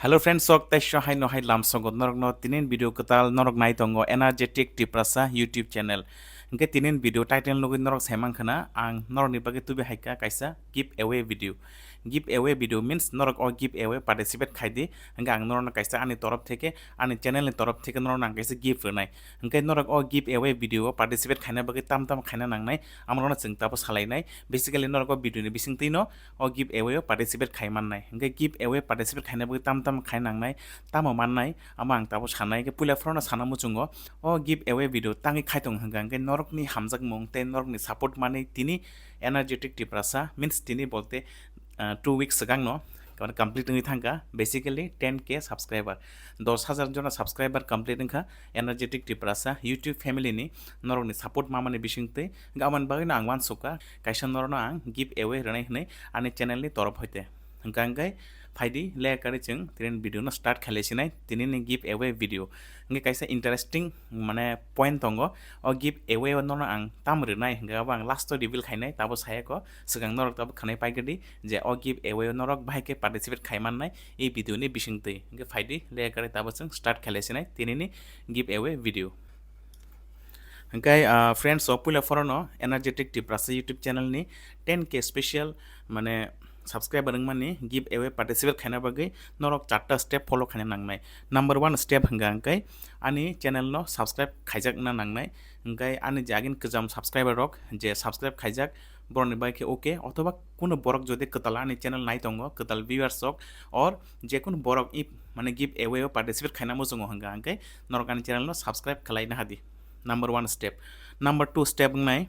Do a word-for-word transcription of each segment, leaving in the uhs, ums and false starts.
Hello friends, sok tei so hai no hai lam sogo norok no tinin video kwtal norok nai tongo Energetic Tiprasa YouTube channel. Hingke tinin video title nugui norok sai mankha na ang norok ni bagwi tubi hai ka kaisa giveaway video. Giveaway video means norok o giveaway participate khai di. Hingke ang norok no kaisa ani torop theke, ani channel ni torop theke norok no ang kaisa gift rwnai. Hingke norok o giveaway video o participate khaina bagwi tam tam khaina nangnai, amorok no chwng tabo salai nai. Basically norok o video ni bising twi no o giveaway o participate khai mannai. Hingke giveaway participate khaina bagwi tam tam khai nangnai, tamo mannai, amo ang tabo sanai. Hingke puila phoro no sana muchungo o giveaway video tangwi khai tong hingka hingke norok ni hamjakmung tei norok ni support manwi tini Energetic Tiprasa means tini bolte, ah, two weeks swkang no complete wngwi thangkha, basically ten K subscriber, dos hajar jona subscriber complete wngkha Energetic Tiprasa YouTube family ni norok ni support mamani bising twi. Hingke amoni bagwi no ang uansukha kaisa norok no ang giveaway rwnai hwnwi ani channel ni torop hoite. Hingka hingke phaidi le kari chwng tinin video no start khailai sinai tini ni giveaway video. Hingke kaisa interesting mane point tongo, o giveaway o nono ang tam rwnai hingke abo ang last o reveal khainai tabo sayako, swkang norok tabo khanai paigadi je o giveaway o norok bahai khe participate khai mannai e video ni bising twi. Hingke phaidi le kari tabo chwng start khailai sinai tini ni giveaway video. Hingke, ah, friends, o puila phoro no Energetic Tiprasa YouTube channel ni ten K special mane subscriber wngmani giveaway participate khaina bagwi norok charta step follow khaina nangnai. Number one step hingka hingke ani channel no subscribe khaijak na nangnai. Hingke ani je agin kwcham subscriber rok je subscribe khaijak, boroni bai khe okay, othoba kuno borok jodi kwtal ani channel nai tongo, kwtal viewers rok or je kuno borok i mane giveaway o participate khaina muchungo hingka hingke norok ani channel no subscribe khlai na hadi. Number one step. Number two step wngnai,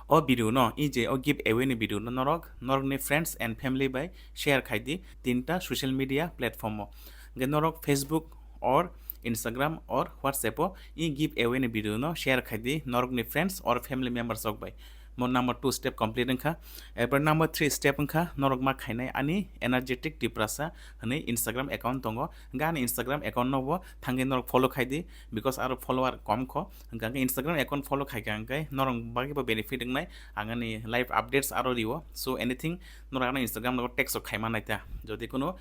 o video no, i je o giveaway ni video no norok, norok ni friends and family bai share khai di tinta social media platform o. Hingke norok Facebook or Instagram or WhatsApp o i giveaway ni video no share khai di norok ni friends or family members rok bai. Mo number two step complete wngkha. Erpor number three step wngkha norok ma khainai ani Energetic Tiprasa hwnwi Instagram account tongo. Hingke ani Instagram account no bo thangwi norok follow khai di, because aro follower kom kho. Hingke Instagram account follow khai kha hingke norok bagwi bo benefit wngnai, ang ani live updates aro rio. So anything norok ano Instagram no text rok khai mannai ta, jodi kuno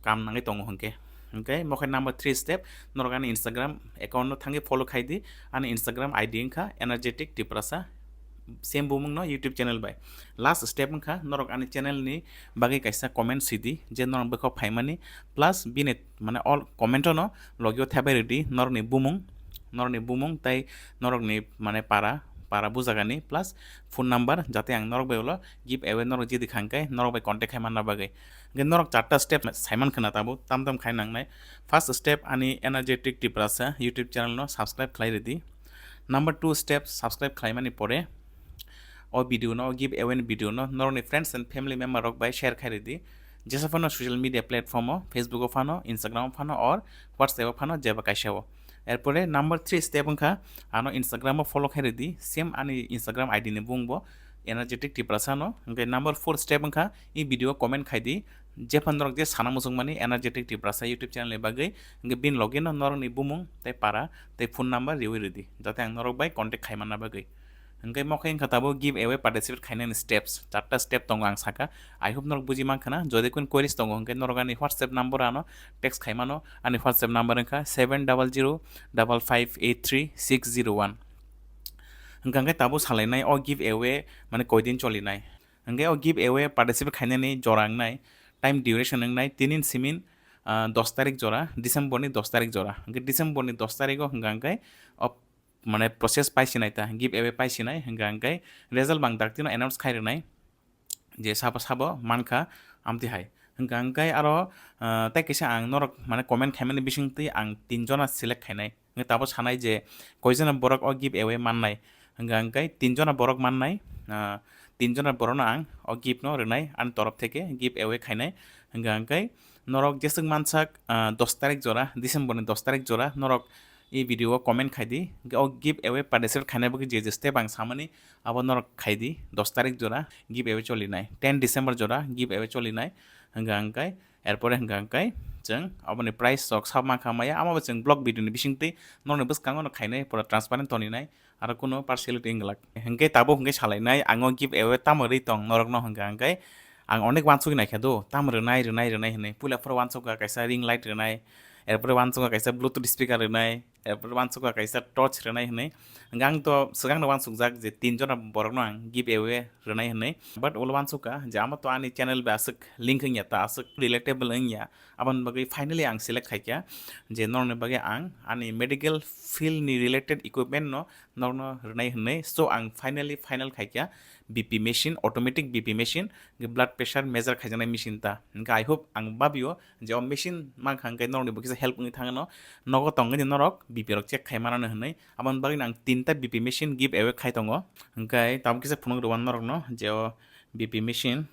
kam nangwi tongo hingke. Hingke mo khe number three step, norok ani Instagram account no thangwi follow khai di. Ani Instagram I D wngkha Energetic Tiprasa, same bumung no YouTube channel bai. Last step wngkha norok ani channel ni bagwi kaisa comment sidi je norok bwkhao phaimani, plus bini mane all comment no logio thebai ridi norok ni bumung, norok ni bumung tei norok ni mane para, para bujagani plus phone number, jate ang norok bai ulo giveaway norok jidi khangkhe norok bai contact khai manna bagwi. Hingke norok charta step saiman khna tabo tam tam khai nangnai. First step ani Energetic Tiprasa YouTube channel no subscribe khlai ridi. Number two step subscribe khlaimani pore o video no, o giveaway ni video no norokni friends and family member rok bai share khai ridi. Jesa phano social media platform o, Facebook o phano, Instagram o phano or WhatsApp o phano jeba kaisa o. Erpore number three step wngkha ano Instagram o follow khai ridi, same ani Instagram I D ni bung bo Energetic Tiprasa no. Hingke number four step wngkha i video o comment khai di, jephan norok je sana muchungmani Energetic Tiprasa YouTube channel ni bagwi, hingke bini loge no norokni bumung tei para tei phone number riwi ridi, jate ang norok bai contact khai manna bagwi. Hingke mo khe wngkha tabuk giveaway participate khainani steps, charta step tongo ang saka. I hope norok buji mankha na. Jodi kun queries tongo hingke norok ani WhatsApp number ano text khai mano. Ani WhatsApp number wngkha seven double zero double five eight three six zero one. Hingka hingke tabuk salainai o giveaway mane koidin cholinai. Hingke o giveaway participate khainani jora wngnai, time duration wngnai tinin simin, ah, dos tarik jora, December ni dos tarik jora. Hingke December ni dos tarik o hingka hingke o mane process paisinai ta, giveaway paisinai, hingka hingke result bang daktino announce khai rwnai, je sabo sabo mankha amtwi hai. Hingka hingke aro, ah, tei kisa ang norok mane comment khaimani bising twi ang tin jona select khainai. Hingke tabo sanai je koijona borok o giveaway mannai. Hingka hingke tin jona borok mannai, ah, tin jona borokno ang o gift no rwnai ani torop theke giveaway khainai. Hingka hingke norok jeswk mansak, ah, dos tarik jora, December ni dos tarik jora norok e video o comment khai di. Hingke o giveaway participate khainai bagwi je je step ang samani abo norok khai di, dos tarik jora giveaway cholinai, ten December jora giveaway cholinai. Hingka hingke erpore hingka hingke chwng aboni price rok sa mankha maya, amo bo chwng vlog video ni bising twi norokni bwskango no khainai, pura transparent toninai, aro kuno partiality wng glak. Hingke tabuk hingke salainai ang o giveaway tamo rwi tong norokno hingka hingke Ang onek wansugwi naikha do, tam rwnai, rwnai, rwnai hwnwi. Puila phoro wansukha kaisa ring light rwnai, erpore wansukha kaisa Bluetooth speaker rwnai, erpore wansukha kaisa torch rwnai hwnwi. Hwnkhe ang to swkangno wansukjak je tin jona borokno ang give away rwnai hwnwi. But ulo wansukha je amo to ani channel bai aswk link wngya, ta aswk relatable wngya. Aboni bagwi finally ang select khaikha je norokni bagwi ang ani medical field ni related equipment no norokno rwnai hwnwi. So ang finally final khaikha B P machine, automatic B P machine, hwnkhe blood pressure measure khaijaknai machine ta. Hwnkhe I hope ang babio je o machine mankha hwnkhe norokni bo kisa help wngwi thangno. Nogo tongwi norok B P rok check khai manano hwnwi. Aboni bagwi ang tinta B P machine give away khai tongo. Hwnkhe tabuk kisa phunuk rwano norokno je o B P machine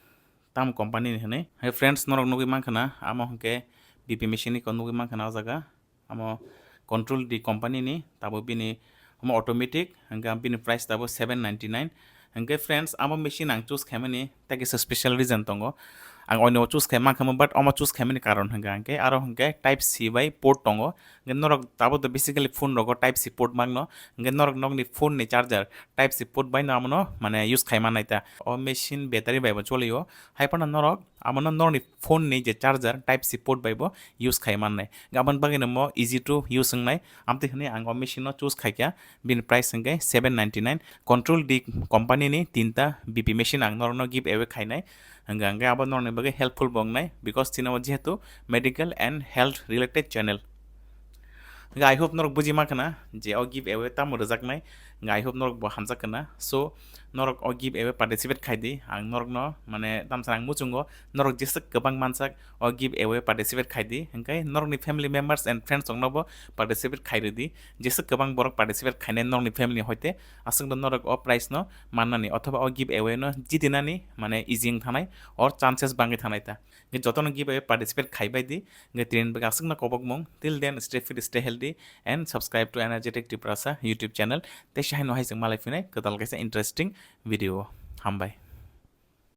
tamo company ni hwnwi. Hai friends, norok nugwi mankha na, amo hwnkhe B P machine ni nugwi mankha na o jaga. Amo Control D company ni, tabo bini amo automatic, hwnkhe bini price tabo seven ninety nine. Hwnkhe friends, amo machine ang choose khaimani tei kisa special reason tongo. Ang oino choose khai mankha, but omo choose khaimani karon hwnkhe ang khe aro hwnkhe type C bai port tongo. Hwnkhe norok tabo to basically phone rogo type C port mangno. Hwnkhe norok nokni phone ni charger type C port bai no amono mane use khai mannai ta. O machine battery bai bo cholio. Hai phano norok amono norokni phone ni je charger type C port bai bo use khai mannai. Aboni bagwi no mo easy to use wngnai. Amtwi hwnwi ang o machine no choose khaikha. Bini price hwnkhe seven ninety nine. Control D company ni tinta B P machine ang norokno give away khainai. Hwnkhe hwnkhe abo norokni bagwi helpful bo wngnai, because chini o jehetu medical and health related channel. Hwnkhe I hope norok buji mankha na je o give away tamo rwjaknai. Hwnkhe I hope norok bo hamjak khna. So norok o give away participate khai di. Ang norokno mane tamsa ang muchungo norok jeswk kwbang mansak o give away participate khai di. Hwnkhe norokni family members and friends rokno bo participate khai rw di. Jeswk kwbang borok participate khainai norokni family hoite aswk no norok o prize no mannani othoba o give away no jitinani mane easy wng thanai or chances bangwi thanai ta. Hwnkhe jotono give away participate khai bai di. Hwnkhe tini bagwi aswkno kobokmung. Till then, stay fit, stay healthy and subscribe to Energetic Tiprasa YouTube channel. Tei sahino hai chwng malai phinai kwtal kaisa interesting video. Hambai.